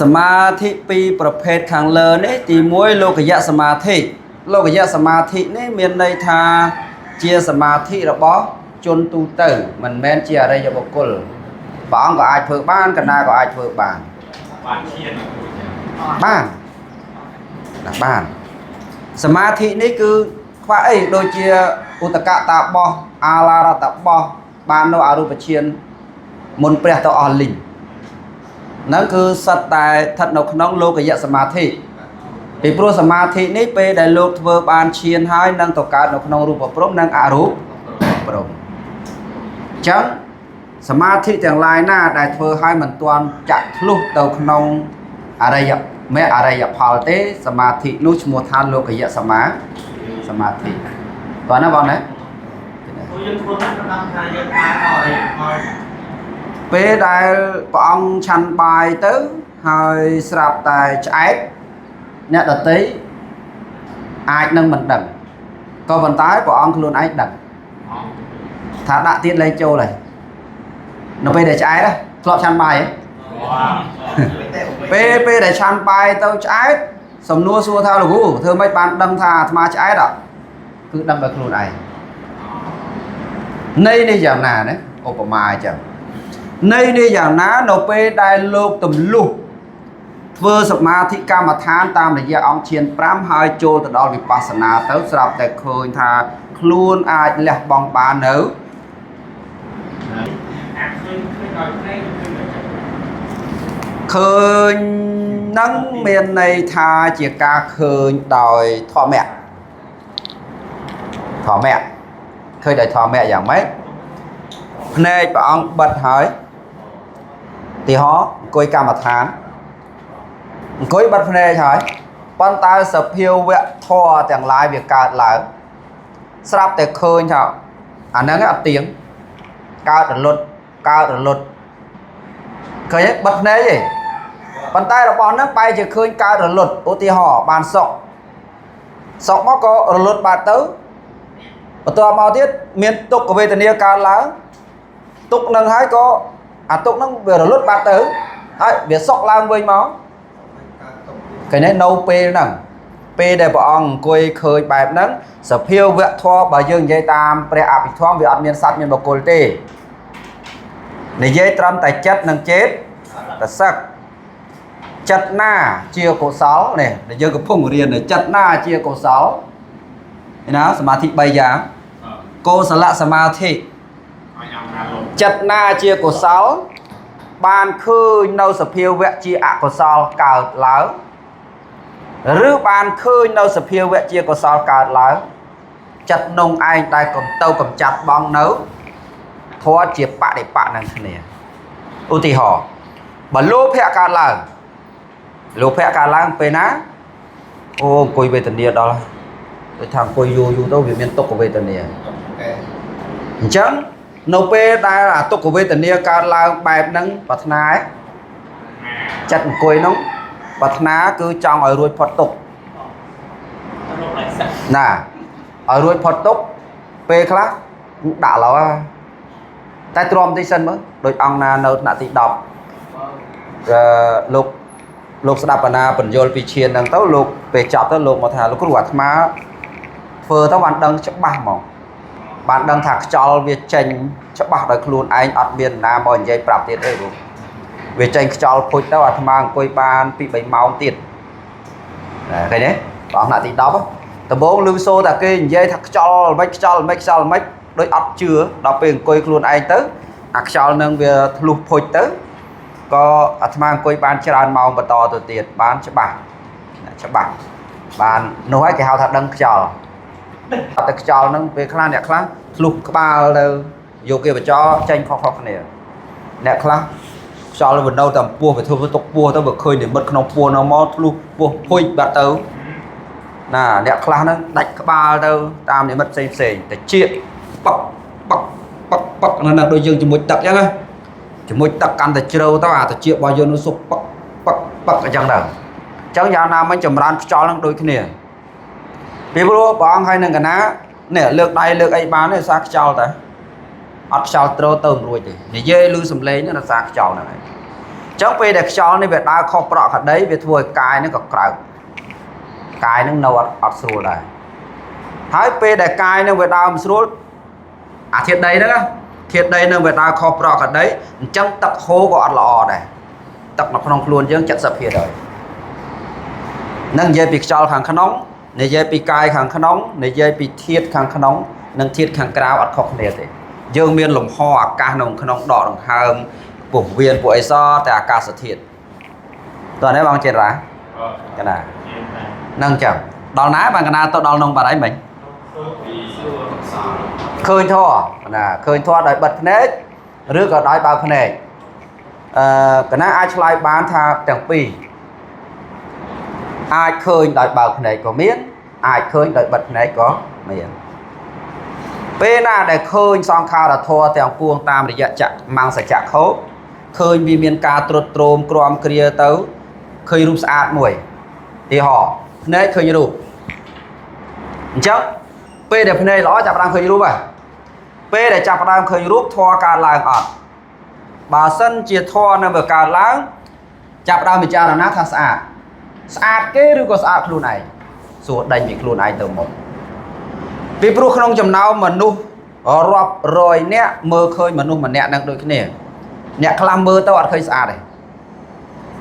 សមាធិពីរប្រភេទខាងលើនេះទី1លោកយៈសមាធិលោកយៈសមាធិនេះមានន័យថាជាសមាធិរបស់ជនទូទៅមិនមែនជាអរិយបុគ្គលព្រះអង្គក៏អាចធ្វើបានកណាក៏អាចធ្វើបាន បានឈាន បានណាបានសមាធិនេះគឺខ្វះអីដូចជាឧតកតាបោះអាឡារតបោះបាននៅអរូបឈានមុនព្រះទៅអស់លីងហ្នឹងគឺសិតតែស្ថិតនៅក្នុងលោកយៈសមាធិពីព្រោះសមាធិនេះពេលដែលលោកធ្វើបានឈានហើយនឹងទៅកើតនៅក្នុងរូបព្រំនិងអរូបព្រំអញ្ចឹងសមាធិទាំងឡាយណាដែលធ្វើឲ្យមិនទាន់ចាក់ធ្លុះទៅក្នុងអរិយមេអរិយផលទេសមាធិនោះឈ្មោះថាលោកយៈសមាសមាធិតោះណាបងណា ព្រោះយើងធ្វើទៅដល់ថាយើងបានអរិយផល ពេលដែលព្រះអង្គឆាន់បាយទៅហើយស្រាប់តែឆ្អែតអ្នកដតីអាចនឹងមិនដឹងក៏ប៉ុន្តែព្រះអង្គខ្លួនឯងដឹងថាដាក់ទៀតលែងចូលហើយនៅពេលដែលឆ្អែតធ្លាប់ឆាន់បាយហ៎ពេលដែលឆាន់បាយទៅឆ្អែតសំណួរសួរថាលោកគ្រូធ្វើម៉េចបានដឹងថាអាត្មាឆ្អែតអត់គឺដឹងដោយខ្លួនឯងន័យនេះយ៉ាងណាណាឧបមាអញ្ចឹងន័យនេះយ៉ាងណានៅពេលដែលលោកទម្លុះធ្វើសមាធិកម្មដ្ឋានតាមរយៈអង្គឈាន5ហើយចូលទៅដល់វិបស្សនាទៅស្រាប់តែឃើញថាខ្លួនអាចលះបង់បាននៅ អាឃើញឃើញដល់ភ្នែកឃើញដល់ចិត្ត ឃើញនឹងមានន័យថាជាការឃើញដោយធម្មៈធម្មៈឃើញដោយធម្មៈយ៉ាងម៉េចភ្នែកព្រះអង្គបិទហើយទីហោអង្គុយកម្មដ្ឋានអង្គុយបិទភ្នែកហើយប៉ុន្តែសភាវៈធម៌ទាំងឡាយវាកើតឡើងស្រាប់តែឃើញថាអាហ្នឹងអត់ទៀងកើតរលត់កើតរលត់ឃើញទេបិទភ្នែកទេប៉ុន្តែរបស់ហ្នឹងបែរជាឃើញកើតរលត់ឧទាហរណ៍បានសុកសុកមកក៏រលត់បាត់ទៅបន្ទាប់មកទៀតមានទុក្ខវេទនាកើតឡើងទុក្ខហ្នឹងហើយក៏អាទុក្ខហ្នឹងវារលត់បាត់ទៅហើយវាសុកឡើងវិញមកឃើញទេនៅពេលហ្នឹងពេលដែលព្រះអង្គអង្គុយឃើញបែបហ្នឹងសភាវៈធម៌បើយើងនិយាយតាមព្រះអភិធម្មវាអត់មានសត្វមានបុគ្គលទេនិយាយត្រឹមតែចិត្តនិងចេតសឹកចិត្តណាជាកុសលនេះដែលយើងកំពុងរៀនចិត្តណាជាកុសលឯណាសមាធិ3យ៉ាងកុសលសមាធិ ឲ្យអង្គការលោក ចិត្តណាជាកុសលបានឃើញនៅសភាវៈជាអកុសលកើតឡើងឬបានឃើញនៅសភាវៈជាកុសលកើតឡើងចិត្តនងឯងដែលកំទៅកំចាត់បងនៅធម៌ជាបដិបៈនឹងគ្នាឧទាហរណ៍បើលោភៈកើតឡើងលោភៈកើតឡើងពេលណាអូអង្គុយវេទនាដល់ដូចថាអង្គុយយូរយូរទៅវាមានទុក្ខវេទនាអញ្ចឹងនៅពេលដែលអាទុក្ខវេទនាកើតឡើងបែបហ្នឹងប្រាថ្នាឯងចិត្តអង្គុយហ្នឹងប្រាថ្នាគឺចង់ឲ្យរួចផុតទុក្ខ លោកឡៃសិ ណាឲ្យរួចផុតទុក្ខពេលខ្លះដាក់ឡូវតែទ្រាំតិចសិនមើលដូចអង្គណានៅថ្នាក់ទី10អឺលោកលោកស្ដាប់បណ្ណាបញ្យលពីឈានហ្នឹងទៅលោកពេលចប់ទៅលោកមកថាលោកគ្រូអាត្មាធ្វើទៅបានដឹងច្បាស់ហ្មងបានដឹងថាខ្យល់វាចេញច្បាស់ដោយខ្លួនឯងអត់មានណាមកនិយាយប្រាប់ទៀតទេគ្រូវាចេញខ្យល់ពុជទៅអាត្មាអង្គុយបាន2 3ម៉ោងទៀតឃើញទេព្រះអង្គថ្នាក់ទី10ដំបូងឮសូរតែគេនិយាយថាខ្យល់មិនខ្យល់មិនខ្យល់មិនដូចអត់ជឿដល់ពេលអង្គុយខ្លួនឯងទៅអាខ្យល់នឹងវាធ្លុះពុជទៅក៏អាត្មាអង្គុយបានច្រើនម៉ោងបន្តទៅទៀតបានច្បាស់ច្បាស់បាននោះហើយគេហៅថាដឹងខ្យល់អត់តែខ្យល់ហ្នឹងពេលខ្លះអ្នកខ្លះធ្លុះក្បាលទៅយកគេបញ្ចរចេញខុសៗគ្នាអ្នកខ្លះខ្យល់វានៅតែពោះវាធ្វើទុកពោះទៅវាឃើញនិមិត្តក្នុងពោះនោះមកធ្លុះពោះភុយបាត់ទៅណាអ្នកខ្លះហ្នឹងដាច់ក្បាលទៅតាមនិមិត្តផ្សេងផ្សេងតែជាប៉កប៉កប៉កប៉កនៅនឹងដូចយើងជាមួយទឹកអញ្ចឹងណាជាមួយទឹកកាន់តែជ្រៅទៅអាតិចរបស់យើងនោះសុកប៉កប៉កប៉កអញ្ចឹងទៅអញ្ចឹងយ៉ាងណាមិញចម្រើនខ្យល់ហ្នឹងដូចគ្នាពីព្រោះព្រះអង្គហើយនឹងកណានេះលើកដៃលើកអីបានទេសារខ្យល់តែអត់ខ្យល់ត្រទៅមិនរួចទេនិយាយឮសំឡេងហ្នឹងរសារខ្យល់ហ្នឹងឯង ចឹងពេលដែលខ្យល់នេះវាដើរខុសប្រក្រតីវាធ្វើឲ្យកាយហ្នឹងក៏ក្រើកកាយហ្នឹងនៅអត់ស្រួលដែរហើយពេលដែលកាយហ្នឹងវាដើរមិនស្រួលអាធាតុដីហ្នឹងណាធាតុដីហ្នឹងវាដើរខុសប្រក្រតីអញ្ចឹងទឹកហូរក៏អត់ល្អដែរទឹកនៅក្នុងខ្លួនយើង70%ហើយនឹងនិយាយពីខ្យល់ខាងក្នុងនិយាយពីកាយខាងក្នុងនិយាយពីធាតុខាងក្នុងនិងធាតុខាងក្រៅអត់ខុសគ្នាទេយើងមានលំហអាកាសនៅក្នុងដកដង្ហើមពោះវៀនពួកអីសតែអាកាសធាតុតោះនេះបងចេនរ៉ាកណានឹងចឹងដល់ណាបានកណាទៅដល់នងបាត់ហើយមិញឃើញធေါ်ណាឃើញធေါ်ដោយបិទភ្នែកឬក៏ដោយបើកភ្នែកអឺកណាអាចឆ្លើយបានថាទាំងពីរអាចឃើញដោយបើកភ្នែកក៏មានអាចឃើញដោយបិទភ្នែកក៏មានពេលណាដែលឃើញសង្ខារធម៌ទាំងពួងតាមរយៈចក្មង្សចក្ខុឃើញវាមានការត្រុតត្រោមក្រំគ្រាទៅឃើញរូបស្អាតមួយទីហោភ្នែកឃើញរូបអញ្ចឹងពេលដែលភ្នែកល្អចាប់ផ្ដើមឃើញរូបហើយពេលដែលចាប់ផ្ដើមឃើញរូបធម៌កើតឡើងអត់បើសិនជាធម៌នៅវាកើតឡើងចាប់ផ្ដើមពិចារណាថាស្អាតស្អាតគេឬក៏ស្អាតខ្លួនឯងសួរដេញពីខ្លួនឯងទៅមុនពីព្រោះក្នុងចំណោមមនុស្សរាប់រយនាក់មើលឃើញមនុស្សម្នាក់នឹងដូចគ្នាអ្នកខ្លះមើលទៅអត់ឃើញស្អាតទេ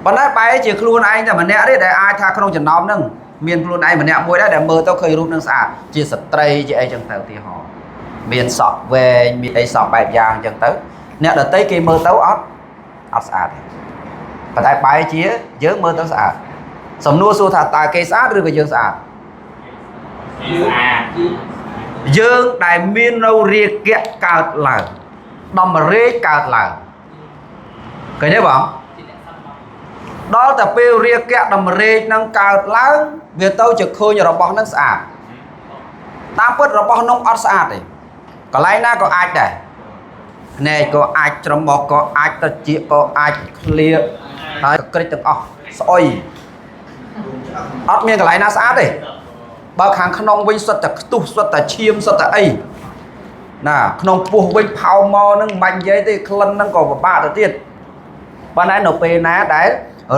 ប៉ុន្តែបែរជាខ្លួនឯងតែម្នាក់ទេដែលអាចថាក្នុងចំណោមហ្នឹងមានខ្លួនឯងម្នាក់មួយដែរដែលមើលទៅឃើញរូបនឹងស្អាតជាស្ត្រីជាអីចឹងទៅទីហោមានសក់វែងមានអីសក់បែបយ៉ាងចឹងទៅអ្នកដទៃគេមើលទៅអត់ស្អាតទេប៉ុន្តែបែរជាយើងមើលទៅស្អាតសំណួរសួរថាតើគេស្អាតឬក៏យើងស្អាតយើងដែលមាននៅរាគៈកើតឡើងដំរេកកើតឡើងឃើញទេបងដល់តែពេលរាគៈដំរេកនឹងកើតឡើងវាទៅជាឃើញរបស់នឹងស្អាតតាមពិតរបស់នោះអត់ស្អាតទេកន្លែងណាក៏អាចដែរភ្នែកក៏អាចច្រមុះក៏អាចត្រចៀកក៏អាចឃ្លៀកហើយក្រិចទាំងអស់ស្អុយអត់មានកន្លែងណាស្អាតទេបើខាងក្នុងវិញសុទ្ធតែខ្ទុះសុទ្ធតែឈាមសុទ្ធតែអីណាក្នុងពោះវិញផោមកហ្នឹងមិនបាច់និយាយទេក្លិនហ្នឹងក៏ពិបាកទៅទៀតប៉ុន្តែនៅពេលណាដែល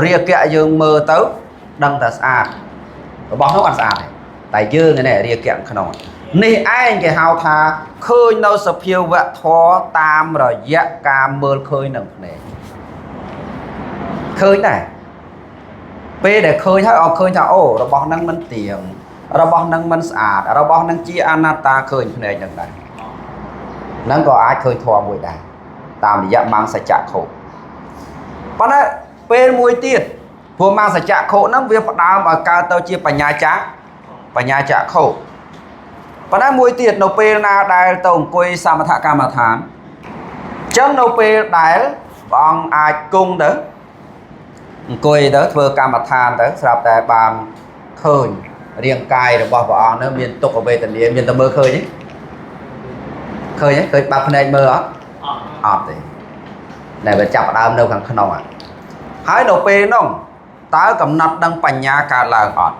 រាគៈយើងមើលទៅដឹងតែស្អាតរបស់នោះអត់ស្អាតទេតែយើងនេះរាគៈក្នុងនេះឯងគេហៅថាឃើញនៅសភាវៈធម៌តាមរយៈការមើលឃើញនឹងភ្នែកឃើញដែរពេលដែលឃើញហើយអត់ឃើញថាអូរបស់ហ្នឹងមិនទៀងរបស់ហ្នឹងមិនស្អាតរបស់ហ្នឹងជាអនត្តាឃើញភ្នែកហ្នឹងដែរហ្នឹងក៏អាចឃើញធម៌មួយដែរតាមរយៈមង្សចក្ខុប៉ុន្តែពេលមួយទៀតព្រោះមង្សចក្ខុហ្នឹងវាផ្ដើមឲ្យកើតទៅជាបញ្ញាចក្ខុប៉ុន្តែមួយទៀតនៅពេលណាដែលទៅអង្គុយសមថកម្មដ្ឋានអញ្ចឹងនៅពេលដែលព្រះអង្គអាចគង់ទៅអង្គុយទៅធ្វើកម្មដ្ឋានទៅស្រាប់តែបានឃើញរាងកាយរបស់ព្រះអង្គនោះមានទុក្ខវេទនាមានតែមើលឃើញទេឃើញទេឃើញបាក់ភ្នែកមើលអត់អត់ទេតែវាចាប់ផ្ដើមនៅខាងក្នុងហើយនៅពេលនោះតើកំណត់ដឹងបញ្ញាកើតឡើងអត់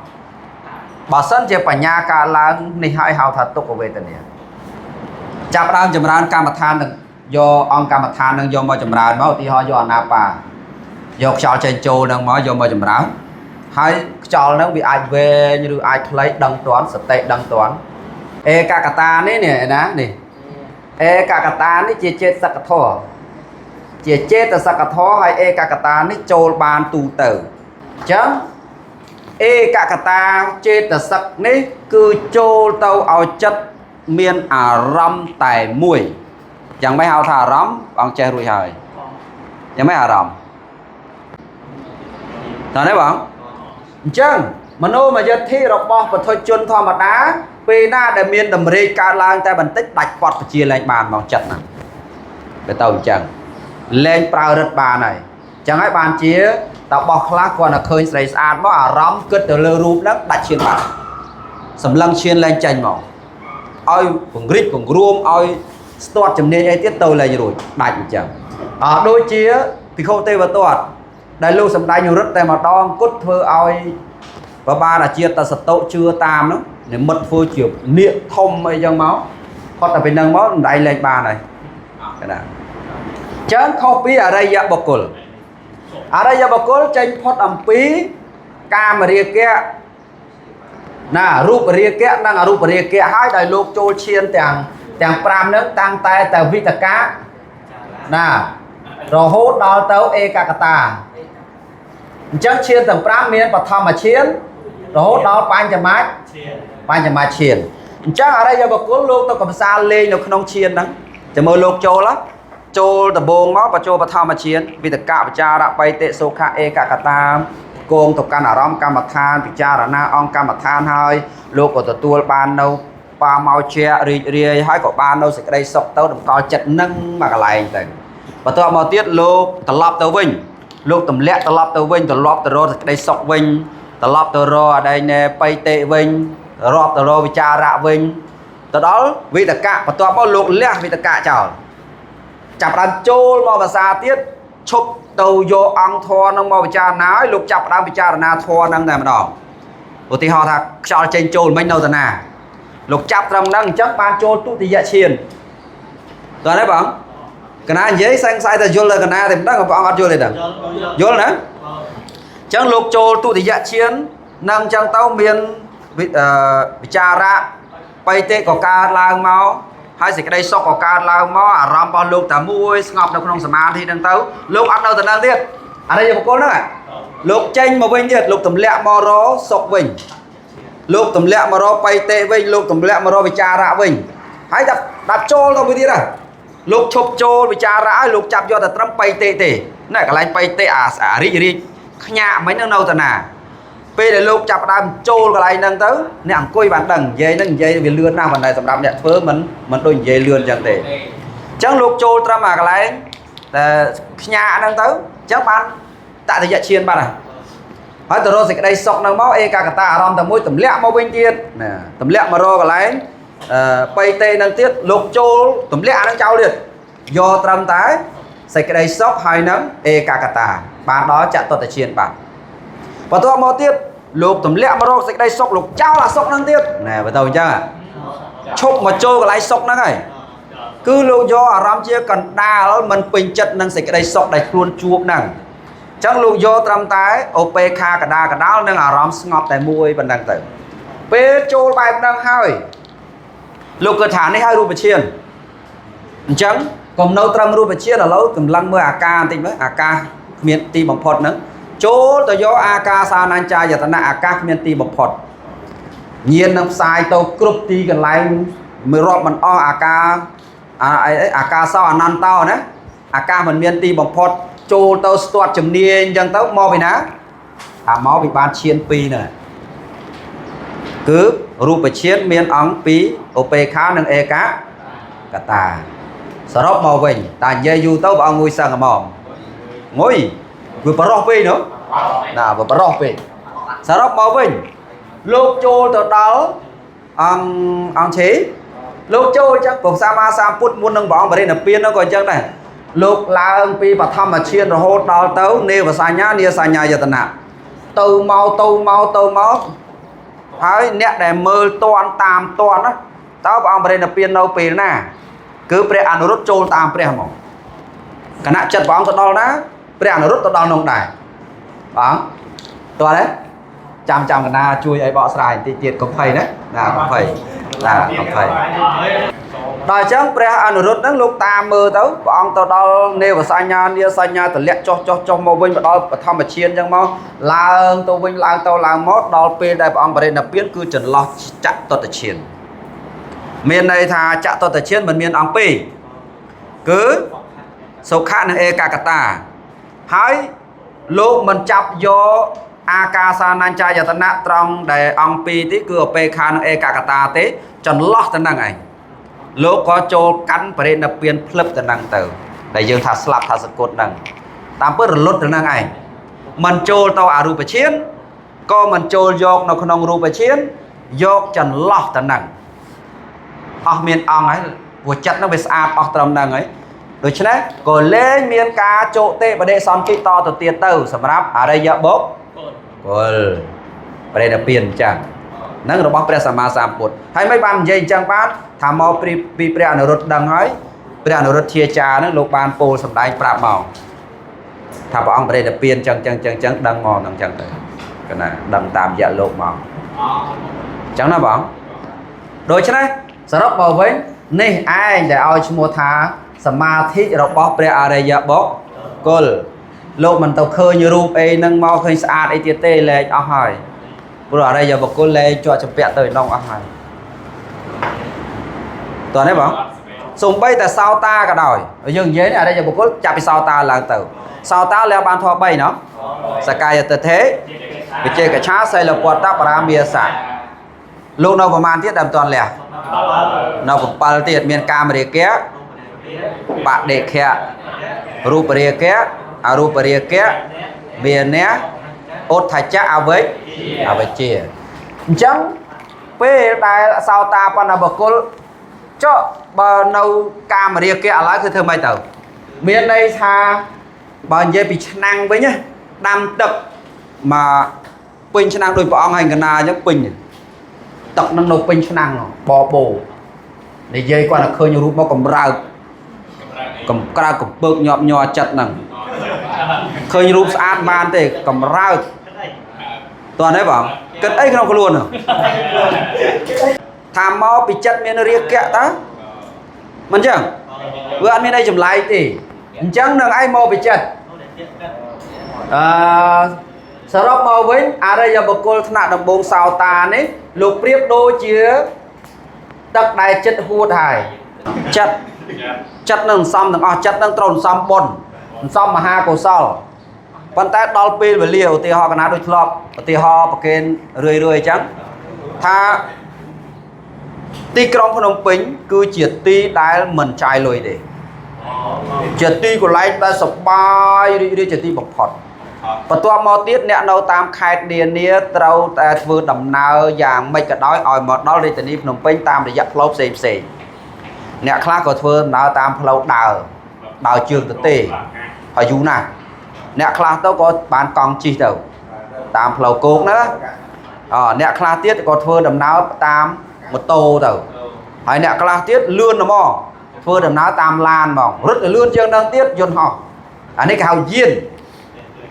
បើសិនជាបញ្ញាកើតឡើងនេះហើយហៅថាទុក្ខវេទនាចាប់ផ្ដើមចម្រើនកម្មដ្ឋាននឹងយកអង្គកម្មដ្ឋាននឹងយកមកចម្រើនមកឧទាហរណ៍យកអាណាបាយកខ្យល់ចេញចូលនឹងមកយកមកចម្រើនហើយខ្យល់នឹងវាអាចវែងឬអាចខ្លីដឹងទាន់សតិដឹងទាន់ឯកកតានេះនេះណានេះឯកកតានេះជាចេតសិកធម៌ជាចេតសិកធម៌ហើយឯកកតានេះចូលបានទូទៅអញ្ចឹងឯកកតាចេតសិកនេះគឺចូលទៅឲ្យចិត្តមានអារម្មណ៍តែមួយយ៉ាងម៉េចហៅថាអារម្មណ៍បងចេះរួចហើយយ៉ាងម៉េចអារម្មណ៍តើនេះបងអញ្ចឹងមโนមយទ្ធិរបស់បុថុជនធម្មតាពេលណាដែលមានតម្រេកកើតឡើងតែបន្តិចដាច់ពត់ពជាលែងបានហ្មងចិត្តណាទៅទៅអញ្ចឹងលែងប្រើរិទ្ធបានហើយអញ្ចឹងហើយបានជាតបោះខ្លះគាត់តែឃើញស្រីស្អាតមកអារម្មណ៍គិតទៅលើរូបហ្នឹងដាច់ឈានបាត់សម្លឹងឈានលែងចេញមកឲ្យពង្រិចពង្រួមឲ្យស្ទាត់ជំនាញអីទៀតទៅលែងរួចដាច់អញ្ចឹងអដូចជាភិក្ខុទេវទត្តដែលលោកសម្ដែងរិទ្ធតែម្ដងគត់ធ្វើឲ្យបបានអាជាតសតុជឿតាមនោះនិមិត្តធ្វើជានាគធំអីចឹងមកគាត់តែពីនឹងមកសម្ដែងលែងបានហើយ កណាចឹងខុសពីអរិយបុគ្គល អរិយបុគ្គលចេញផុតអំពីកាមរាគៈណារូបរាគៈនិងអរូបរាគៈហើយដោយលោកចូលឈានទាំង5ហ្នឹងតាំងតែតែវិតកាណារហូតដល់ទៅឯកកតាអញ្ចឹងឈានទាំង5មានបឋមឈានរហូតដល់បញ្ចម ឈាន បញ្ចមឈានអញ្ចឹងអរិយបុគ្គលលោកទៅកំសាន្តលេងនៅក្នុងឈានហ្នឹងចាំមើលលោកចូលហ៎ចូលដំបងមកបញ្ចូលបឋមឈានវិតកវិចារៈបៃតិសុខៈឯកកតាគងទៅកាន់អារម្មណ៍កម្មដ្ឋានពិចារណាអង្គកម្មដ្ឋានហើយលោកក៏ទទួលបាននៅបាមកជារីករាយហើយក៏បាននៅសេចក្តីសុខទៅតម្កល់ចិត្តនឹងមកកន្លែងទៅបន្ទាប់មកទៀតលោកត្រឡប់ទៅវិញលោកទម្លាក់ត្រឡប់ទៅវិញត្រឡប់ទៅរកសេចក្តីសុខវិញត្រឡប់ទៅរកអដែងណែបៃតិវិញរាប់ទៅរកវិចារៈវិញទៅដល់វិតកៈបន្ទាប់មកលោកលះវិតកៈចោលចាប់ផ្ដើមចូលមកភាសាទៀតឈប់ទៅយកអង្គធម៌នឹងមកពិចារណាហើយលោកចាប់ផ្ដើមពិចារណាធម៌នឹងតែម្ដងឧទាហរណ៍ថាខ្យល់ចេញចូលមិញនៅតាណាលោកចាប់ត្រឹមហ្នឹងអញ្ចឹងបានចូលទុតិយឈានតើទេបងកណានិយាយសង្ស័យតែយល់តែកណាទេមិនដឹងបងអត់យល់ទេដឹង យល់បងយល់ យល់ណា បង អញ្ចឹងលោកចូលទុតិយឈាននឹងអញ្ចឹងទៅមានវិចារៈបៃតិក៏កើតឡើងមកហើយសេចក្តីសុខក៏កើតឡើងមកអារម្មណ៍របស់លោកតែមួយស្ងប់នៅក្នុងសមាធិហ្នឹងទៅលោកអត់នៅតំណឹងទៀតអរិយបុគ្គលហ្នឹងលោកចេញមកវិញទៀតលោកទម្លាក់មករសុខវិញលោកទម្លាក់មករបៃតិវិញលោកទម្លាក់មករវិចារៈវិញហើយដាក់ចូលទៅវិញទៀតហ៎លោកឈប់ចូលវិចារៈហើយលោកចាប់យកតែត្រឹមបៃតិទេណែកន្លែងបៃតិអារីករាយខ្ញាក់មិញហ្នឹងនៅតាណាពេលដែលលោកចាប់ផ្ដើមចូលកន្លែងហ្នឹងទៅអ្នកអង្គុយបានដឹងនិយាយហ្នឹងនិយាយវាលឿនណាស់ប៉ុន្តែសម្រាប់អ្នកធ្វើមិនដូចនិយាយលឿនអញ្ចឹងទេអញ្ចឹងលោកចូលត្រឹមអាកន្លែងតែខ្ញាក់ហ្នឹងទៅអញ្ចឹងបានតតិយឈានបាត់ហើយហើយទៅរកសេចក្តីសុខហ្នឹងមកឯកកតាអារម្មណ៍តែមួយទម្លាក់មកវិញទៀតណាទម្លាក់មករកកន្លែងបៃតេហ្នឹងទៀតលោកចូលទម្លាក់អាហ្នឹងចោលទៀតយកត្រឹមតែសេចក្តីសុខហើយនឹងឯកកតាបានដល់ចតុត្តឈានបាត់បន្ទាប់មកទៀតលោកទម្លាក់មករកសេចក្តីសុខលោកចោលអាសុខហ្នឹងទៀតណែបើទៅអញ្ចឹងឈប់មកចូលកន្លែងសុខហ្នឹងហើយគឺលោកយកអារម្មណ៍ជាកណ្ដាលមិនពេញចិត្តនឹងសេចក្តីសុខដែលខ្លួនជួបហ្នឹងអញ្ចឹងលោកយកត្រឹមតែឧបេក្ខាកដាកដាលនិងអារម្មណ៍ស្ងប់តែមួយប៉ុណ្ណឹងទៅពេលចូលបែបហ្នឹងហើយលោកគិតថានេះហើយរូបឈានអញ្ចឹងកុំនៅត្រឹមរូបឈានឥឡូវកម្លាំងមើលអាការបន្តិចមើលអាកាសគ្មានទីបំផុតហ្នឹងចូលទៅយកអាកាសានញ្ចាយតនៈអាកាសគ្មានទីបំផុតញៀននឹងផ្សាយទៅគ្រប់ទីកន្លែងមិនរាប់មិនអស់អាកាអាកាសោអនន្តោណាអាកាសមិនមានទីបំផុតចូលទៅស្ទាត់ជំនាញអញ្ចឹងទៅមកពីណាអាមកពីបានឈាន2ហ្នឹងគឺរូបឈានមានអង្គ2ឧបេក្ខានិងឯកកតាសរុបមកវិញតែនិយាយយូរទៅព្រះអង្គងុយសឹងហ្មងងុយវាប្រុសពេកនោះណាវាប្រុសពេកសរុបមកវិញលោកចូលទៅដល់អង្គឆេលោកចូលអញ្ចឹងព្រះសម្មាសម្ពុទ្ធមុននឹងព្រះអង្គបរិនិព្វាននោះក៏អញ្ចឹងដែរលោកឡើងពីបឋមឈានរហូតដល់ទៅនេវសញ្ញានាសញ្ញាយតនៈទៅមកទៅមកទៅមកហើយអ្នកដែលមើលតន់តាមតន់ណាតើព្រះអង្គបរិនិព្វាននៅពេលណាគឺព្រះអនុរុទ្ធចូលតាមព្រះហ្មងគណៈចិត្តព្រះអង្គទៅដល់ណាព្រះអនុរុទ្ធទៅដល់នោះដែរបងតើទេចាំកណាជួយឲ្យបកស្រាយបន្តិចទៀតកុំភ័យណាណាកុំភ័យណាកុំភ័យដល់អញ្ចឹងព្រះអនុរុទ្ធហ្នឹងលោកតាមមើលទៅព្រះអង្គទៅដល់នេវសញ្ញានាសញ្ញាទលាក់ចុះចុះចុះមកវិញមកដល់បឋមឈានអញ្ចឹងមកឡើងទៅវិញឡើងទៅឡើងមកដល់ពេលដែលព្រះអង្គបរិនិព្វានគឺចន្លោះចតុត្តឈានមានន័យថាចតុត្តឈានមិនមានអង្គពីរគឺសុខៈនិងឯកកតាហើយលោកមិនចាប់យកអាកាសានញ្ចាយតនៈត្រង់ដែលអង្គពីរទីគឺឧបេក្ខានិងឯកកតាទេចន្លោះទៅនឹងឯងលោកក៏ចូលកាន់បរិនិព្វានភ្លឹបទៅនឹងទៅដែលយើងថាស្លាប់ថាសគត់ហ្នឹងតាមពិតរលត់ទៅនឹងឯងមិនចូលទៅអរូបឈានក៏មិនចូលយកនៅក្នុងរូបឈានយកចន្លោះទៅនឹងអស់មានអង្គហើយព្រោះចិត្តហ្នឹងវាស្អាតអស់ត្រឹមហ្នឹងហើយដូច្នេះក៏លែងមានការជោគទេបដិសន្ធិតទៅទៀតទៅសម្រាប់អរិយបុគ្គលបរិនិព្វានអញ្ចឹងហ្នឹងរបស់ព្រះសម្មាសម្ពុទ្ធហើយមិនបាននិយាយអញ្ចឹងបានថាមកពីព្រះអនុរុទ្ធដឹងហើយព្រះអនុរុទ្ធាចារ្យហ្នឹងលោកបានពោលសម្ដែងប្រាប់មក ថាព្រះអង្គបរិនិព្វានចឹងចឹងចឹងចឹងដឹងមកហ្នឹងចឹងទៅកណាដឹងតាមរយៈលោកមកចឹងណាបងដូច្នេះសរុបមកវិញនេះឯងដែលឲ្យឈ្មោះថាសមាធិរបស់ព្រះអរិយបុគ្គលលោកមិនទៅឃើញរូបអីហ្នឹងមកឃើញស្អាតអីទៀតទេលែងអស់ហើយព្រោះអរិយបុគ្គលលែងជាប់ចម្ពាក់ទៅឯនោះអស់ហើយតោះនេះបងសំបីតែសោតាក៏ដោយយើងនិយាយនេះអរិយបុគ្គលចាប់ពីសោតាឡើងទៅសោតាលះបានធម៌3ណោះសកាយទិដ្ឋិវិជេកឆាសីលពតបរាមាសៈលោកនៅប្រមាណទៀតដែលមិនទាន់លះនៅ7ទៀតមានកាមរាគៈបដិខៈរូបរាគៈអរូបរាគៈមានៈឧទ្ធច្ចៈអវិជ្ជាអញ្ចឹងពេលដែលសោតាបណ្ណបុគ្គលចុះបើនៅកាមរាគៈឥឡូវគឺធ្វើម៉េចទៅមានន័យថាបើនិយាយពីឆ្នាំងវិញណាដាំទឹកមកពេញឆ្នាំងដូចព្រះអង្គហើយកណាអញ្ចឹងពេញទឹកនឹងនៅពេញឆ្នាំងបបោនិយាយគាត់តែឃើញរូបមកកម្រើកកំក្រើកកំពើកញាប់ញ័រចិត្តហ្នឹងឃើញរូបស្អាតបានទេកម្រើកតោះនេះបងគិតអីក្នុងខ្លួនថាមកពីចិត្តមានរាគៈតើមិនចឹងវាអត់មានអីចម្លែកទេអញ្ចឹងនឹងឯងមកពីចិត្តអឺសរុបមកវិញអរិយបុគ្គលថ្នាក់ដំបូងសោតានេះលោកប្រៀបដូចជាទឹកដែលចិត្តហួតហើយចិត្តចិត្តនឹងសំទាំងអស់ចិត្តនឹងត្រូវសំបុណ្យសំមហាកុសលប៉ុន្តែដល់ពេលវេលាឧទាហរណ៍កណាដូចធ្លាប់ឧទាហរណ៍ប្រកេនរឿយរឿយអញ្ចឹងថាទីក្រុងភ្នំពេញគឺជាទីដែលមិនចាយលុយទេជាទីកន្លែងដែលសប្បាយរីករាយជាទីបំផុតបន្ទាប់មកទៀតអ្នកនៅតាមខេត្តនានាត្រូវតែធ្វើដំណើរយ៉ាងម៉េចក៏ដោយឲ្យមកដល់រាជធានីភ្នំពេញតាមរយៈផ្លូវផ្សេងផ្សេងអ្នកខ្លះក៏ធ្វើដំណើរតាមផ្លូវដើរដើរជើងទៅទេហើយយូរណាស់អ្នកខ្លះទៅក៏បានកង់ជិះទៅតាមផ្លូវគោកណាអ្នកខ្លះទៀតក៏ធ្វើដំណើរតាមម៉ូតូទៅហើយអ្នកខ្លះទៀតលឿនហ្មងធ្វើដំណើរតាមឡានហ្មងរត់លឿនជាងនឹងទៀតយន្តហោះអានេះគេហៅយាន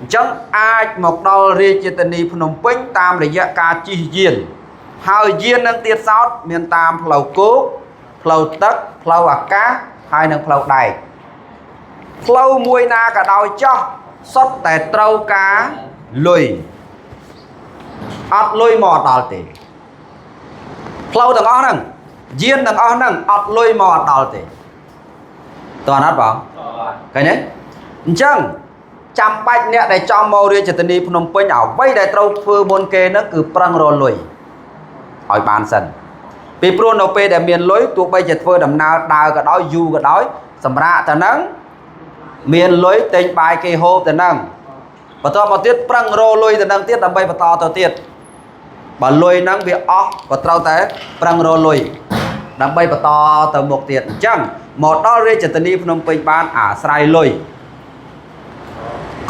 អញ្ចឹងអាចមកដល់រាជធានីភ្នំពេញតាមរយៈការជិះយានហើយយាននឹងទៀតសោតមានតាមផ្លូវគោកផ្លូវទឹកផ្លូវអាកាសហើយនិងផ្លូវដែកផ្លូវមួយណាក៏ដោយចោះសុទ្ធតែត្រូវការលុយអត់លុយមកដល់ទេផ្លូវទាំងអស់ហ្នឹងយានទាំងអស់ហ្នឹងអត់លុយមកអត់ដល់ទេតើអត់បងឃើញទេអញ្ចឹងចាំបាច់អ្នកដែលចង់មករាជធានីភ្នំពេញអ្វីដែលត្រូវធ្វើមុនគេហ្នឹងគឺប្រឹងរកលុយឲ្យបានសិនពីព្រោះនៅពេលដែលមានលុយទោះបីជាធ្វើដំណើរដើរក៏ដោយយូរក៏ដោយសម្រាប់ទៅហ្នឹងមានលុយទិញបាយគេហូបទៅហ្នឹងបន្ទាប់មកទៀតប្រឹងរកលុយទៅហ្នឹងទៀតដើម្បីបន្តទៅទៀតបើលុយហ្នឹងវាអស់ក៏ត្រូវតែប្រឹងរកលុយដើម្បីបន្តទៅមុខទៀតអញ្ចឹងមកដល់រាជធានីភ្នំពេញបានអាស្រ័យលុយ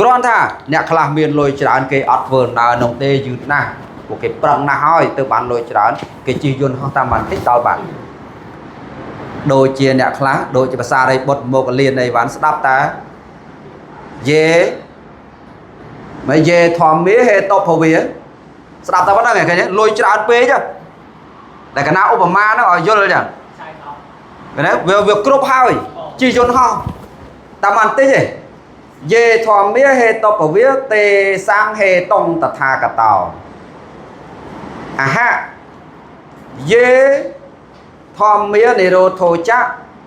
គ្រាន់ថាអ្នកខ្លះមានលុយច្រើនគេអត់ធ្វើដំណើរនោះទេយឺតណាស់ពួកគេប្រឹងណាស់ហើយទៅបានលុយច្រើនគេជិះយន្តហោះតាមបានតិចដល់បានដូចជាអ្នកខ្លះដូចជាភាសារិបុត្រមកលៀនអីបានស្ដាប់តាយេមកយេធម្មាហេតុភវាស្ដាប់តែប៉ុណ្្នឹងឃើញទេលុយច្រើនពេកតែកណាឧបមាហ្នឹងឲ្យយល់ចឹងឃើញទេវាគ្រប់ហើយជិះយន្តហោះតាមបានតិចទេយេធម្មាហេតុភវាទេសង្ហេតុងតថាគតោអហៈយេធម្មានិរោធោចៈ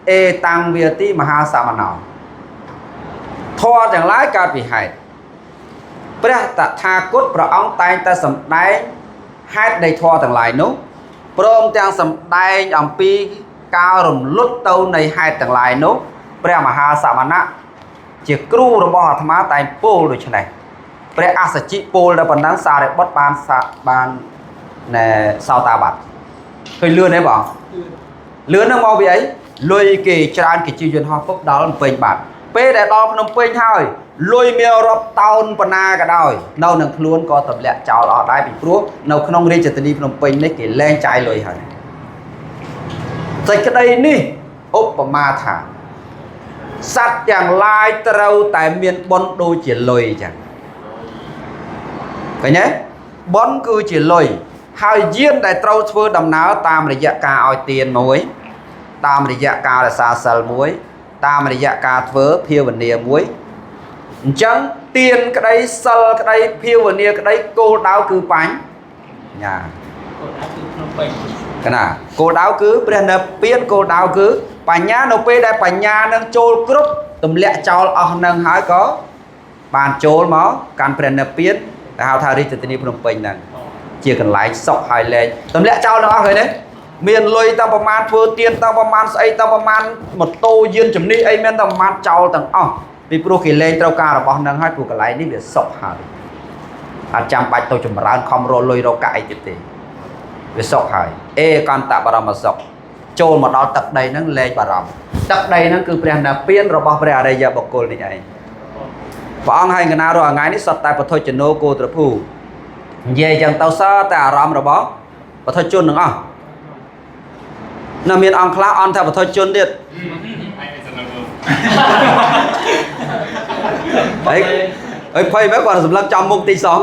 អេតាំងវាទីមហាសមណោធម៌ទាំងឡាយកើតពីហេតុព្រះតថាគតព្រះអង្គតែងតែសម្ដែងហេតុនៃធម៌ទាំងឡាយនោះព្រមទាំងសម្ដែងអំពីការរំលត់ទៅនៃហេតុទាំងឡាយនោះព្រះមហាសមណៈជាគ្រូរបស់អាត្មាតែងពោលដូច្នេះព្រះអស្សជិពោលដល់ប៉ុណ្ណឹងសារិបុត្របានបានណែសោតាបត្តិឃើញលឿនទេបងលឿនហ្នឹងមកពីអីលុយគេច្រើនគេជិះយន្តហោះពុបដល់ភ្នំពេញបាត់ពេលដែលដល់ភ្នំពេញហើយលុយមានរាប់តោនប៉ុណ្ណាក៏ដោយនៅនឹងខ្លួនក៏ទម្លាក់ចោលអស់ដែរពីព្រោះនៅក្នុងរាជធានីភ្នំពេញនេះគេលែងចាយលុយហើយសេចក្តីនេះឧបមាថា សត្វទាំងឡាយត្រូវតែមានបុណ្យដូចជាលុយចឹងឃើញទេបុណ្យគឺជាលុយហើយយានដែលត្រូវធ្វើដំណើរតាមរយៈការឲ្យទានមួយ តាមរយៈការរក្សាសិលមួយ តាមរយៈការធ្វើភាវនាមួយអញ្ចឹងទានក្តីសិលក្តីភាវនាក្តីគោលដៅគឺបញ្ញា គោលដៅគឺភ្នំពេញ កណាគោលដៅគឺព្រះនិព្វានគោលដៅគឺបញ្ញានៅពេលដែលបញ្ញានឹងចូលគ្រប់ទម្លាក់ចោលអស់នឹងហើយក៏បានចូលមកកាន់ព្រះនិព្វានដែលហៅថារាជធានីភ្នំពេញហ្នឹងជាកន្លែងសុខហើយលែងទម្លាក់ចោលទាំងអស់ឃើញទេមានលុយតាំងប្រមាណធ្វើទៀនតាំងប្រមាណស្អីតាំងប្រមាណម៉ូតូយានជំនិះអីមានតាំងប្រមាណចោលទាំងអស់ពីព្រោះគេលែងត្រូវការរបស់ហ្នឹងហើយព្រោះកន្លែងនេះវាសុខហើយអត់ចាំបាច់ទៅចម្រើនខំរកលុយរកកាក់អីទៀតទេ វាសុខហើយអេកន្តបរមសុខចូលមកដល់ទឹកដីហ្នឹងលែងបារម្ភទឹកដីហ្នឹងគឺព្រះនិព្វានរបស់ព្រះអរិយបុគ្គលនេះឯងព្រះអង្គហើយកណារាល់ថ្ងៃនេះសុទ្ធតែពធជនោគោត្រភូនិយាយចឹងទៅសតែអារម្មណ៍របស់ពធជនទាំងអស់នៅមានអង្គខ្លះអន់ថាពធជនទៀតអីអីភ័យមែនគាត់សម្លឹងចំមុខតិចសោះ